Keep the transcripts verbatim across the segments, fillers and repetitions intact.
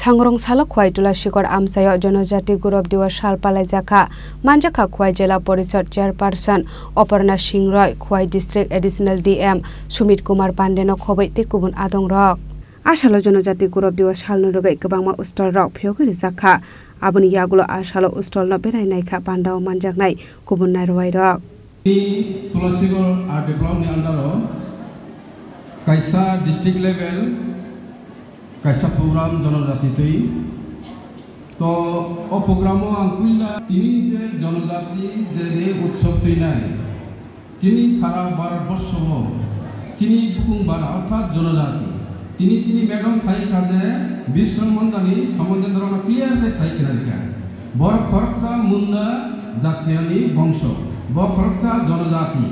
Sangrong salo Khwai Tulasikor amchaio Jonojati Gurab Diwas sal palaijakha. Manjakha Khwai Jela Porishad Chairperson Oporna Singh Roy, Khwai District Additional D M Sumit Kumar Pandeno khoboi tei kubun adongrok. A salo Jonojati Gurab Diwas salno rwgwi kwbangma stall rok phiyogwi rijakha. Aboni yagulo a salo stall no berai naikha pandao manjaknai kubun nairowairok. Tulasigor R D block ni under o kaisa district level kaisa program Jonojati twi. To o program o ang puila tini je Jonojati je re utsob twinai, chini sara Bharat borsho o chini bukung bara orthat Jonojati. Tini chini madam sai kha je Biswa Mondani somonde norokno clear khe sai khna rikha. Borok khoroksa Munda jatiyani bongso, bo khoroksa Jonojati.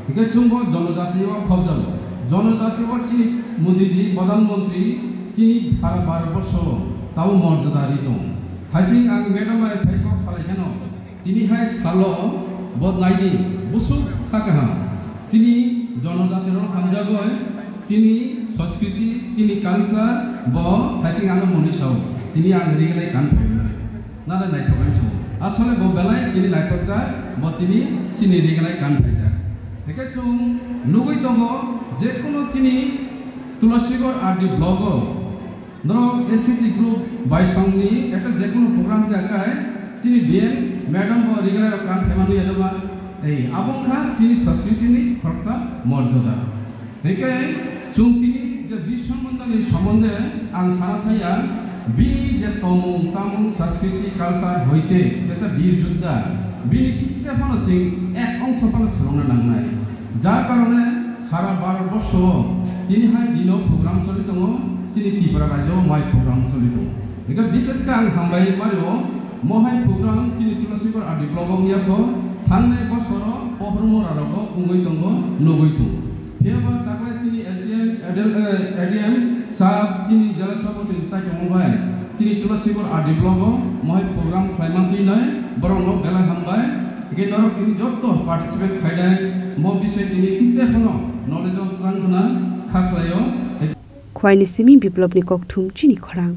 Hingke chwngbo Jonojati o khobjago. Jonojati o chini Modiji Pradhan Mantri chini sara Bharat borsho o tamo morjada ri tongo. Haiching ang madam bai phai kok salai kheno, tini hai salo bo naidi busuk kha kaham. Chini Jonojati rok hamjagoi, chini Sanskriti, chini culture bo haiching ano mwnwi sao. Tini ang rignai kan phai nai. Nada naithok wngkha. Asole bo belai tini naithokjak, bo tini chini rignai kan phaijak. Hingke chwng nugwi tongo, jekunu chini Tulasigor R D block o norok S C G group bai songni ekta jekunu program wngya khai chini D M madam bo rignai rok kan phaima nugya noma. Ei, abo wngkha chini Sanskriti ni khoroksa morjada. Hingke chwng tini je Biswa Mondani somonde ang sana thaya, bini je tongmung, chamung, sanskriti, culture hoite jeta bir judda, bini kitsa phano chwng ek ongso phano swrwngna nangnai. Jar karone sara Bharat borsho o tini hai dino program choli tongo, chini Tripura rajyo o mai program choli tongo. Hingke bishesh khe ang hambai mario, mohai program chini Tulasikor R D block o wngya kho, thangnai bosoro pohor mora rogo wngwi tongo, nugwi tongo. Phiyaba taklai chini A D M, A D M, eh, A D M sir chini jela sabhapati ni saichung bai chini Tulasikor R D block o mohai program khlaima twi nai borok no belai hambai. Hingke norok tini jotto participate khainai mo bisai tini kitsa phano knowledge o twlang khna kha khlaio. Khwaini simi Biplopni kokthum chini khorang.